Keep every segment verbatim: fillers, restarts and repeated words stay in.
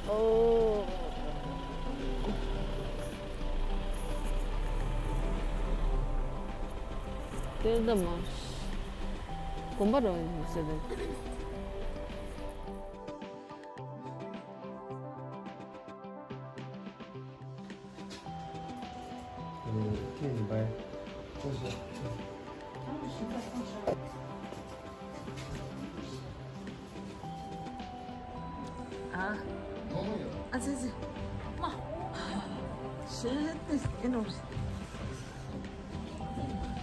ཨོ། དེ་འདི་མ། དགོན་པ་རུ་ཡིན་ཟེར་དེ། ཨ། ཨ་ཙི་ཙི། མ། ཤེས་ཏེ་ཨེ་ནོ།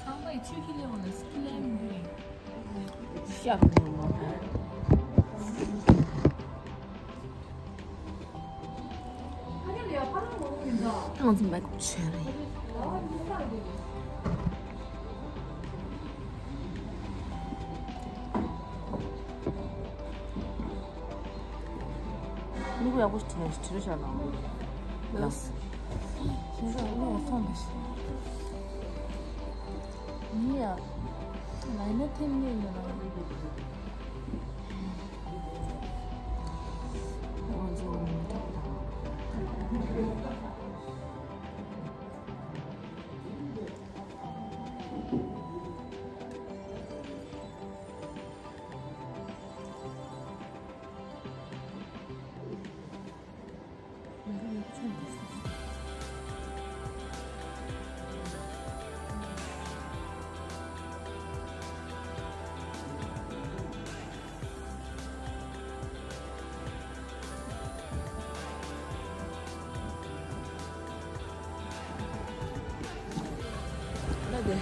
ཁང་པའི་ཆུ་ཁྱི་ལེ་འོ་ལ་སི་ལེམ་འདི། ཤག་ནི་མ། ཐང་ཙམ་པ་ཆེ་རེད། ལུག་ཡག་པོ་བྲིས་བྲིས་རེད་ཤག་ལ། ལགས། ཞེས་སོགས་ཀློག་མཐོང་མི་ཤེས། ཡིན་ཡ། ལ་ཡིན་ན་ཐེམ་ཉེས་ཡིན་ན། ང་ཚོ་མི་ཐོག་དང་།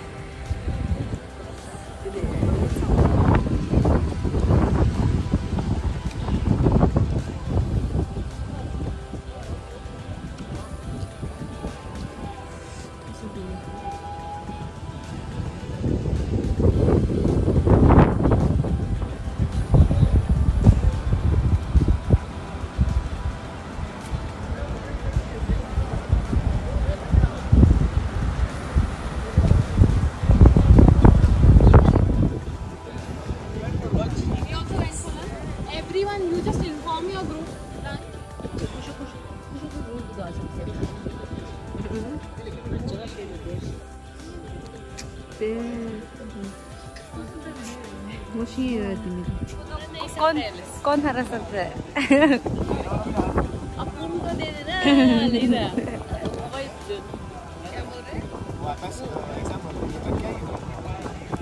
Everyone, you just inform your group. कौन, कौन हरा सब्जी है? अपुन को दे देना, ले रहा।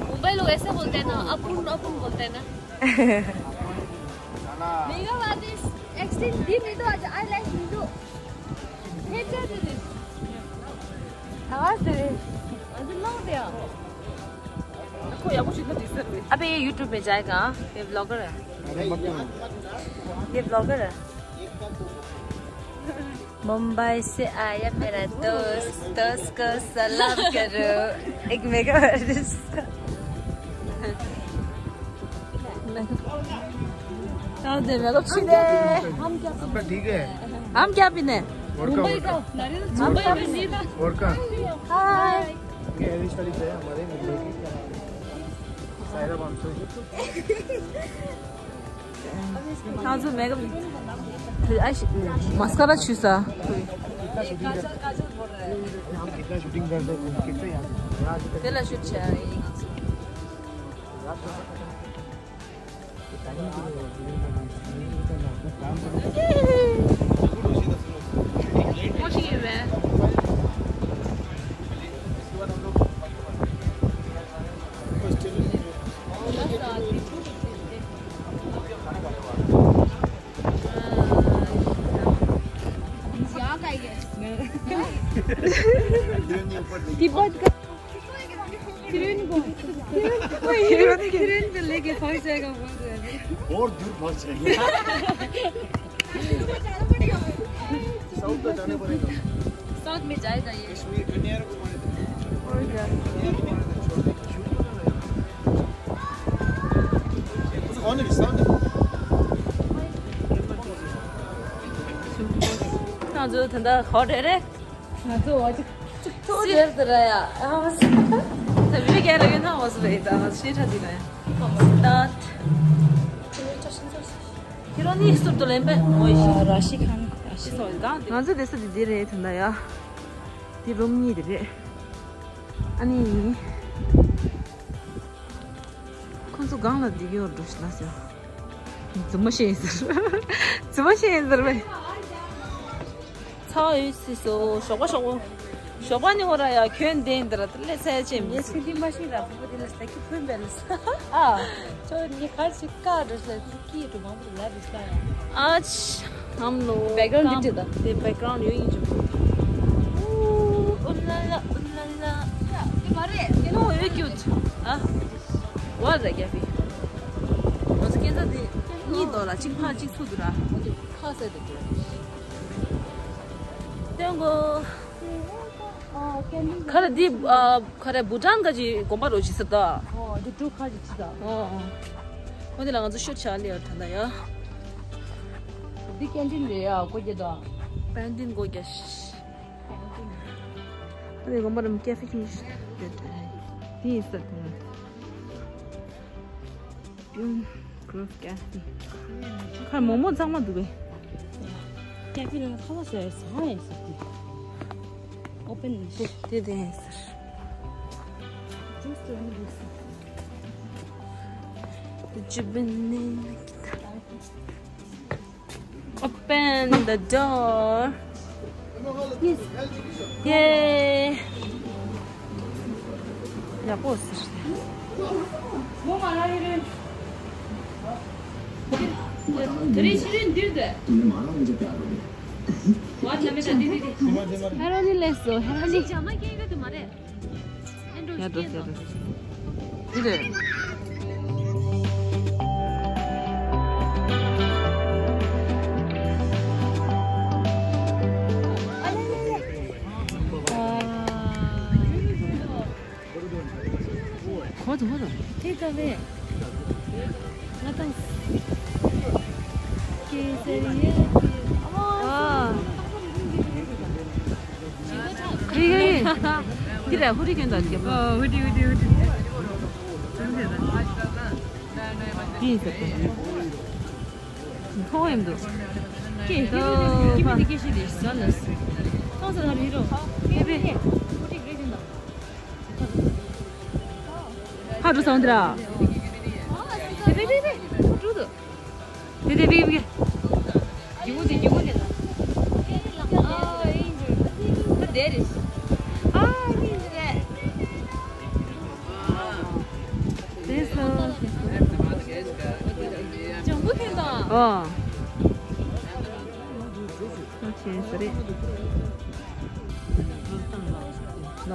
मुंबई लोग ऐसे बोलते हैं ना, अपुन, अपुन बोलते हैं ना। Mega Vadis, extinct, give me the, I like me too. Hey, try to this. आवाज दे दे। अभी लाओ दिया। अबे ये YouTube में जाएगा, ये ब्लॉगर है। अरे मत करो। ये ब्लॉगर है। मुंबई से आया मेरा दोस्त, दोस्त को सलाम करो। एक मेगा आर्टिस्ट। हम क्या पीने? आपका ठीक है? हम क्या पीने? वोडका, मुंबई का। वोडका। मुंबई का। वोडका। हाय। ये हेयर स्टाइलिस्ट है हमारे मुंबई की, सायरा बांसुरी। ང་ཚོ་མེག་ཨབ། ཨ་ཤི། མ་སི་ཀ་ར་བྱུགས་ས། हम कितना शूटिंग करते हैं, कितना याद है? དེ་ལ་ཤུཊ་བྱས་ཡིན་ང་ཚོ། तिब्बत का किरण को, किरण को, किरण को लेके फंस जाएगा, फंस जाएगा। बहुत दूर फंस जाएंगे। साउथ का जाने पड़ेगा। साउथ में जाएगा ये। कश्मीर, कन्याकुमारी। और क्या? कौन है? साउथ। ང་ཚོ་ད་ལྟ་ག་པར་འགྲོ་རེད། ང་ཚོ་བ་ཅིག་ཅིག་ཐུག་རེད་ཟེར་ར་ཡ། ཨ་མ་སི། ད་བི་རི་རྒན་ལ་ཡོད་ན་བ་སི་བས་ད་ང་ཚོ་ཤེས་ཁྲ་འདི་ན་ཡ། ད་ཁྱེད་རང་གཉིས་ཟུར་དུ་ལེན་པས་ངོ་ཤེས། ར་ཤི་ཁང་ར་ཤི་སོ་གང་དེ། ང་ཚོ་དེ་ས་དེ་འདི་རེད་ད་ལྟ་ཡ། འདི་རུམ་གཉིས་དེ་རེད། ཨ་ནི། ཁོང་ཚོ་སྒང་ལ་བསྡད་ཡོད་འགྲོ་ཤི་ལ་ཟེར། རྫུན་མ་བཤད་ཡིན་ཟེར། རྫུན་མ་བཤད་ཡིན་ཟེར་བས། ཚ་བ་ཡོད་སྲིད་སོ། ཞོགས་པ་ཞོགས་པ། ཞོགས་པ་ནི་ཧོ་ར་ཡ་ཁྱོད་འདི་འདི་ར་ལས་ཚད་ཅེས་མི་ངས་ཚིག་འདི་མ་ཤེས་ར་ཕུ་བོ་འདི་ལ་ས་ཁྱི་ཕུན་པས་ལ་ས། ཨ། ཁྱོད་ངས་གར་ཞིག་བཀག་འགྲོ་ཤི་ལ། ཀི་ཀྲུ་མང་པོ་ལ་རེ་ས་ཡ། ཨ་ཆ། ཨམ་ལོ། བེག་གྷ་རའུན་ཌི་ཀམ་ཅི་ད། དེ་བེག་གྷ་རའུན་ཌི་ཡོད་ཡིན་ཅུ། ཨུ་ཨུ་ལ་ལ་ཨུ་ལ་ལ། ཡ་དེ་མ་རེད། ཡ་ནོ་ཡོད་ཀྱུ་ཆ། ཨ། ཝ་ར་ག་ཕི། ང་ཚོ་སྐྱེན་ཚ་དེ་གཉིས་དོ་ལ་གཅིག་ཕ་གཅིག་ཚུ་དུ་ར། ཁ་ཟེར་དེ་དེ། སྟོན་གོ། ཁ་ར་འདི་ཨ། ཁ་ར་བྷུ་ཊཱན་ག་ཅི་དགོན་པ་རོ་ཅི་ཟེར་ད། ཨོ་འདི་འབྲུག་ཁ་ཅི་ཅི་ད། ཨོ་ཨོ། ཁོ་འདི་ལ་ང་ཚོ་ཤུཊ་ཆ་ལེ་ཡོད་ད་ད་ཡ། འདི་ཀེན་ཊིན་རེད་ཡ་སྒོ་རྒྱག་ད། ཀེན་ཊིན་སྒོ་རྒྱག་ཨ་ནི་དགོན་པ་རམ་ཀེ་ཧྥེ་ཅུང་ཞིག་ཡོད་ད། འདི་ཡིན་ས་དེ། ཡུམ། གྷུ་རུབ་ཀེ་ཧྥེ། ཁར་མོག་མོག་གཙང་མ་འདུག་པས། ཀེ་ཧྥེ་ནང་ཁ་བ་ཟེར་ཟ་ཡིན་ཟེར་ཏེ། ཨོ་པན་ནི་ཤི། དེ་དེ་ཡིན་ཟེར། ཇུས་དེ་ནི་འདུག་ཟེར། The Jubilee Nikita. Open the door. Yes. Yay. ཡག་པོ་ཟེར། ཧེ་རོ་ནི་ལེགས་སོ། ཧེ་རོ་ནི། ཡ་འགྲོ་ཡ་འགྲོ། འདི་རེད། ཧོ་དོ་ཧོ་དོ། ཐིག་ཀ་བས། ང་དང་། ཀེ་སར་ཡ། ཨ། ཁ་རི་ཁ་རི། འདི་ར་ཧུ་རི་གྱོན་དང་རྒྱབ། ཨོ་ཧུ་རི་ཧུ་རི་ཧུ་རི། འདི་ཡིན་ཟེར། ཁོང་ཡིན་འདུག་ཀེ་ཀེ་ཀེ་མི་འདི་ཀེ་ཤི་དེ་ཟ་ལ་སི། ཁོང་ཚོ་ལ་རི་རོ། ཨེ་བེ། ཧུ་རི་གྱོན་དང་། ཧ་འགྲོ་སོང་དེ་ར། དེ་དེ་དེ་དེ། འགྲོ་འདུག་དེ་དེ་དེ་དེ། རྒྱུ་དེ་རྒྱུ་དེ། ཨ་ཨིན་ཇི། ད་དེ་རེད། ཨ་ཨིན་ཇི་རེད། དེ་སོ། ལྗང་གུ་ཐོན་དང་། ཨོ། ཨོ་ཁེ་སོ་རི། ལ།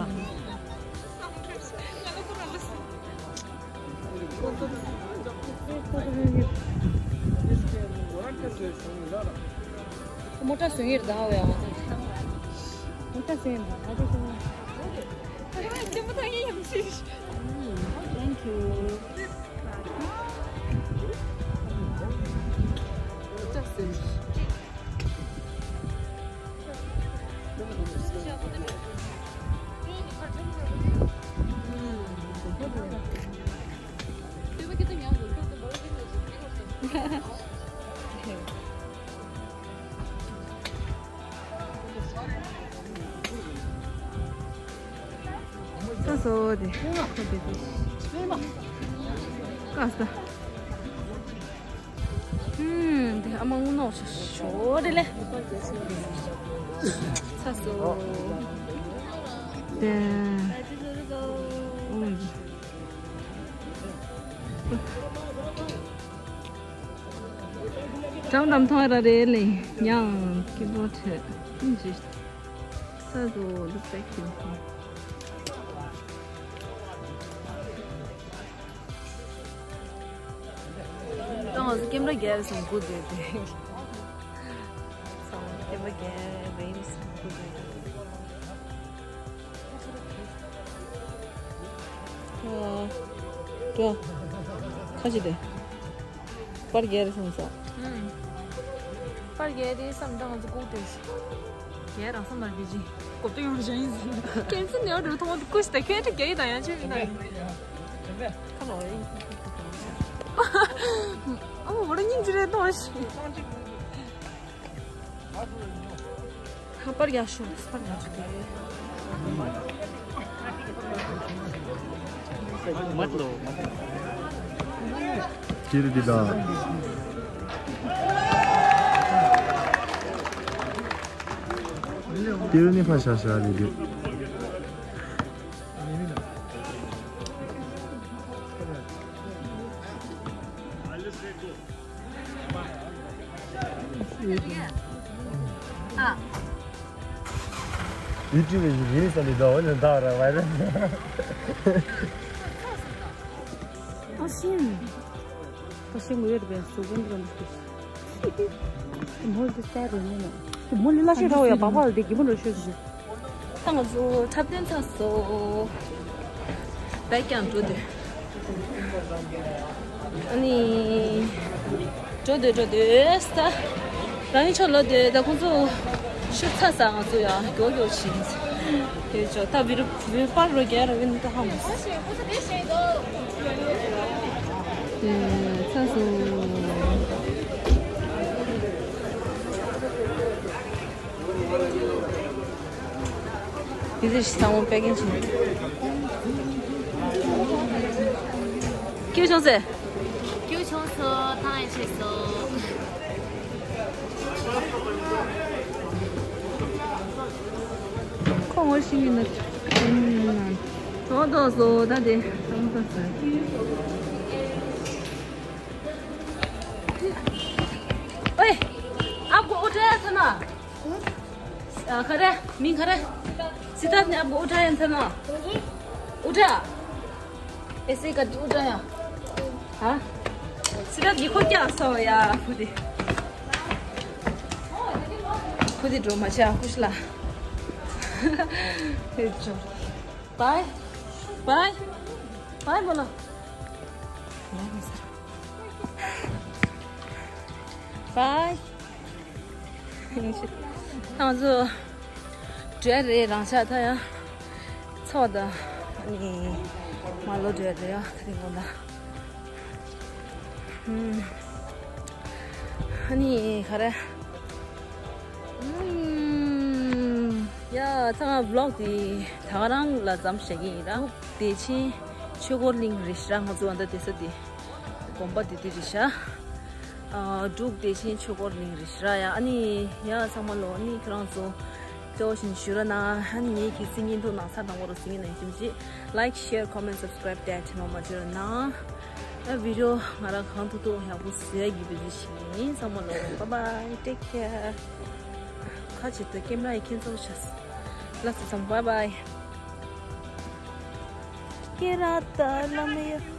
མོ་ཊ་བཟོ་ཡིར་ཟླ་བའི་ཨ་ཙི། མོ་ཊ་བཟོ་ཡིར་ཟླ་བའི་ཨ་ཙི། Thank you. མོ་ཊ་བཟོ་ཡིར། ད་སོ་དེ། ཀ་ས། ཧུམ། དེ་ཨ་མ་དངུལ་ནོག་ཤོ་རེ་ལེ། ཚ་སོ། དེ། ཨུམ། ཀྲམ་ཀྲམ་ཐོང་ར་རེ་ལེ། ཡང་ཀི་བོ་ཊི། ཨུམ་ཇི། ས་སོ་ལུག་པེག་ཏིང་ཧོ། ད་ང་ཚོ་ཀེམ་ར་རྒྱལ་སོང་གུ་དེ་དེ། ཀེམ་ར་རྒྱལ་རེད་སོང་གུ་དེ་དེ། ཨ། ཀྲོ། ཁ་ཅིག་དེ། པར་རྒྱལ་སོང་ས། ཨུམ། པར་རྒྱག་དེ་བསམ་བཏང་ང་ཚོ་ལྐུགས་སྡོད་ཤི། རྒྱག་རང་བསམ་པར་བི་ཅི། གོ་བསྡུར་ཡོང་བཞིན་ཡིན། ཁྱེད་ཚོ་ནེའུ་འགྲོ་ཐོང་ལྐུགས་ཤི་ད་ཁྱོད་ཁྲི་རྒྱག་ཡི་དང་ཡང་ཆོས་མི་ན། ཁ་ལོ་ཡིན། ཨ་མ་བོ་ར་སྙིང་རྗེ་རེད་གཏོང་ཤི། ཧ་པར་རྒྱག་ཤོག་པར་རྒྱག་ཤོག་དེ། མ་ལོ། ཁྱེད་འདི་དང་། ཁྱེད་ནི་ཕ་ཤ་ཤ་རེད་འདུག་ཨ། ཡུ་ཊུབ་ཡིན་ས་ལས་ད་འོ་ན་ད་ར་བ་ར། ཨ་ཤིན། ཨ་ཤིན་ངུ་ཡོད་པས་སུ་ཀུན་རམ་སུ། མོ་ལི་སེ་རེ་ནི་ནོ། མོ་ལི་ལ་ཤི་ར་ཡ་བ་བ་ལ་དེ་གི་མོ་ར་ཤུ་ཤུ། ད་ང་ཚོ་འཁྲབ་སྟོན་ཚར་སོང་། བས་ཀྱང་འགྲོ་དུས། ཨ་ནི། འགྲོ་དུས་འགྲོ་དུས་ས། རང་ཡིན་ཆོག་ལོ་དུས་ད་ཁོང་ཚོ་ཤུགས་ཚ་ས་ང་ཚོ་ཡང་མགྱོགས་མགྱོགས་ཕྱིན། དེ་ཆོག་ད་བི་རུ་བི་པར་རོ་རྒྱལ་ར་བིན་ད་ཧ་མོ། དེ་ཚ་སོང་། དེ་ཚོ་ཞིག་ཚང་མ་པེ་ཀིང་བྱས། སྐྱིད་བྱུང་ཟེར། སྐྱིད་བྱུང་སོང་། ཐང་ཡང་ཆེ་སོང་། ཁོ་ངོ་ཤེས་ཀྱི་ན། གྲོགས་ཐོག་སོ་ད་དེ་ཚང་མ་ས། ཨོའི། ཨ་ཁུ་ཨུ་ཏྲ་ཡ་ཚ་ན། ཨ་ཁ་རེ། མིང་ཁ་རེ། སི་ཏཱརྠ་ནི་ཨ་ཁུ་ཨུ་ཏྲ་ཡ་ཚ་ན། ཨུ་ཏྲ། ཨེ་སེ་ཀ་ཏི་ཨུ་ཏྲ་ཡ། ཧ། སི་ཏཱརྠ་གི་ཁོ་ཀྱང་སོ་ཡ་ཁུ་དི། ཁུ་དི་འགྲོ་མ་ཆ་ཁུ་ཤི་ལ། ཧེ་ཅོ། བའི། བའི། བའི་མོ་ལ། བའི་མི་ཟེར། བའི། ང་ཚོ་འགྲོ་རེད། རང་ཤག་ད་ཡ། ཚོགས་ད་ནི་མ་ལོ་འགྲོ་རེད་ཡ། ད་རིང་དགོང་ད། ཨ་ནི་ག་རེ། ཡ་ཚང་མ་བི་ལོག་དེ་ད་ག་རང་ལ་ཙམ་བཤད་ཀྱི་ཡིན་ར། བདེ་ཆེན་ཆོས་འཁོར་གླིང་རེད་ཤག་ང་ཚོ་འོ་ད་བསྡད་ས་དེ། དགོན་པ་དེ་དེ་རེད་ཤག་འབྲུག་བདེ་ཆེན་ཆོས་འཁོར་གླིང་རེད་ཤག་ཡ་ཨ་ནི་ཡ་ཚང་མ་ལོ་ཨ་ནི་ཁྱེད་རང་ཚོ་ལྟོས་བཞིན་ཞུ་ར་ན། ཨ་ནི་ངའི་གི་སི་ཉིན་ཐུག་ནང་ཚ་དང་པོ་རུ་སི་ཉིན་ནང་ཞིམ་ཞིག like, share, comment, subscribe དེ་ཆེན་མོ་མ་བརྗེད་ར་ན། ཨ་བི་ཌི་ཡོ་ང་རང་གང་ཐུབ་ཐུབ་ཡག་པོ་བཟོ་ཡ་གི་བི་ཌི་ཡོ་ཞིག་ཡིན། ཚང་མ་ལོ་bye bye, take care. ཁ་ཆེ་ད་ཀེམ་ར་ཡི་ཁྱེད་ཚོ་ཤ། ལགས་སོ་ཚང་མ་bye bye. ཀེ་ར་ད་ལ་མེ་ཡ།